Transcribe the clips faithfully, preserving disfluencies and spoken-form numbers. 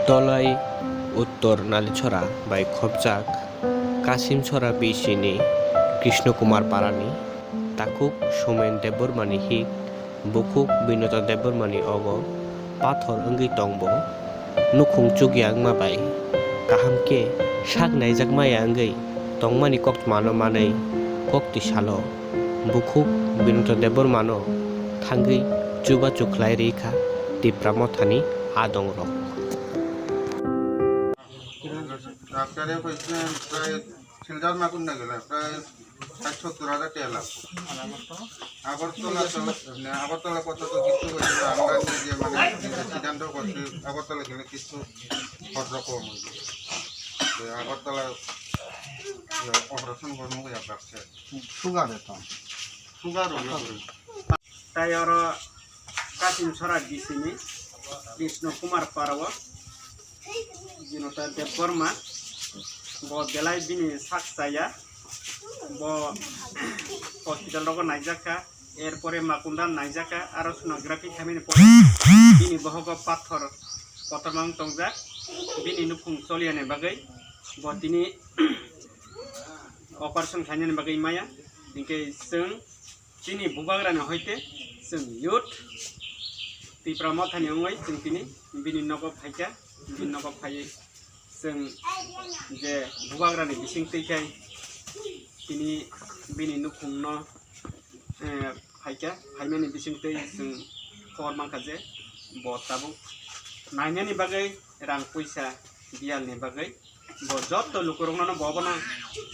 Tolai Uttor Nalichora bai khopjak Kasimchora B C ni Krishna Kumar Parani takhuk Somen Debbarmani hik bukhuk Binota Debbarmani ogo pathor wngwi tongbo nukhung chukya wngma bai kaham khe sak naijak maya wngwi tongmani koktwmano manwi koktwi salo bukhuk Binota Debbarmano thangwi chubachu khlai rikha Tipra Mothani adongrok. ডাক্তারে কইছিলেন প্রায় সিলডার মাগুর না গেলে প্রায় ষাট সত্তর হাজার টাকা লাগবে। আগরতলা তো, মানে, আগরতলা কথা তো কিছু হয়েছিল, আমরা নিজে, মানে, নিজে সিদ্ধান্ত করছি আগরতলা গেলে কিছু খরচ কম হইবে। তো আগরতলা অপারেশন করবো, ওই আপনার সুগারে তো। সুগার হলো। Tai oro Kasimchora B C ni Krishna Kumar Parao Binota Debbarma, bo belai bini sak chaya, bo hospital rogo naijak kha, er pore Makunda naijak kha, aro sonography khaimani pore bini bohogo pathor kotorma wng tongjak, bini nukhung choliya ni bagwi bo tini operation khainani bagwi maya, hinkhe chwng chini bubagrani hoite chwng youth Tipra Mothani wngwi chwng tini bini nogo phaikha, bini nogo phaiwi chwng je bubagrani bising twi khai tini bini nukhungno, eh, phaikha, phaimani bising twi chwng khobor mankha je bo tabuk nainani bagwi rang puisa biyalni bagwi bo jotto lukurokno bo bono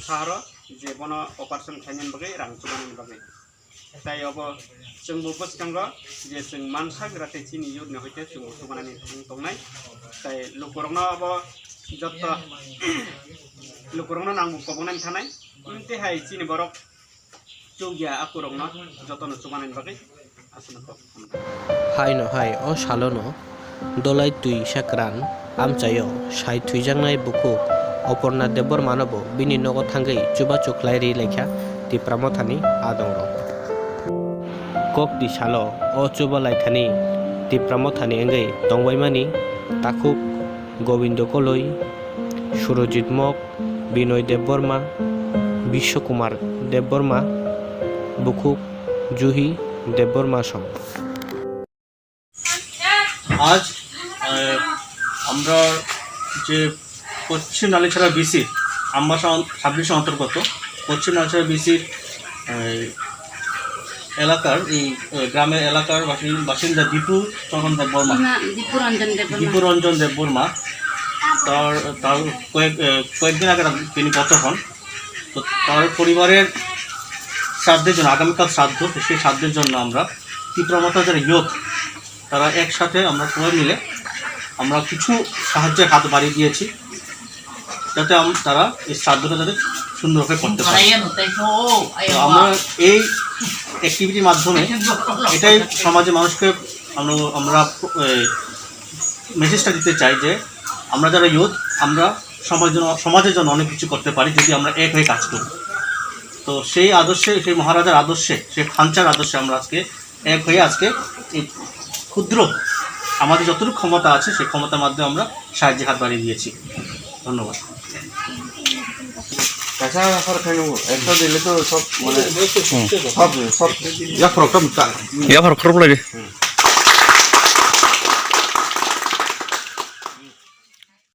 sahoro je bono operation khainani bagwi rang chubanani bagwi. Tai obo chwngbo bwskango je chwng mansak gra tei chini youth ni hoite chwngbo chubanani thang tongnai. Tai lukurokno obo jotto lukurokno nangbo kobongnani thanai. Tei hai chini borok chukya akurokno jotono chubanani bagwi aswkno kok. Haino hai o salono Dolai twi sakran amchaio sai thwijaknai bukhuk Oporna Debbarmanobo bini nogo thangwi chubachu khlai ri laikha Tipra Mothani adongrok. Kokti salo o chuba laikhani Tipra Mothani wngwi tongbaimani takhuk Gobindo Koloi, Surojit Mok, Binoy Debbarma, Biswa Kumar Debbarma, bukhuk Juhi Debbarma song. আজ, আহ, আমরা যে পশ্চিম নালিছড়া বিসি Ambassa on-, sub division অন্তর্গত পশ্চিম নালিছড়া বিসির, আহ, এলাকার এই, আহ, গ্রামের এলাকার বাসিন-, বাসিন্দা দীপু চরণ দেববর্মা, না, দীপু রঞ্জন দেববর্মা। দীপু রঞ্জন দেববর্মা, তার, তার কয়েক, আহ, কয়েকদিন আগে তার, তিনি গত হন। তো তার পরিবারের শ্রাদ্ধের জন্য, আগামীকাল শ্রাদ্ধ, তো সেই শ্রাদ্ধের জন্য আমরা তীব্র মাত্রা যারা ইয়ত, তারা একসাথে আমরা সবাই মিলে আমরা কিছু সাহায্যের হাত বাড়িয়ে দিয়েছি, যাতে আম-, তারা এই শ্রাদ্ধটা যাতে সুন্দরভাবে করতে পারে। তো আমরা এই অ্যাক্টিভিটির মাধ্যমে এটাই সমাজে মানুষকে আমরা, আমরা, এ, মেসেজটা দিতে চাই যে আমরা যারা ইয়ুথ, আমরা সমাজের জন্য, সমাজের জন্য অনেক কিছু করতে পারি যদি আমরা এক হয়ে কাজ করি। তো সেই আদর্শে, সেই মহারাজার আদর্শে, সেই খালচার আদর্শে আমরা আজকে এক হয়ে আজকে এই ক্ষুদ্র আমাদের যতটুকু ক্ষমতা আছে সেই ক্ষমতার মাধ্যমে আমরা সাহায্যের হাত বাড়িয়ে দিয়েছি। ধন্যবাদ। Kaisa hor khainwi, ekta dile to sob, mane, sob, sob. Yaphar khorok ta. Yaphar khorok lai de.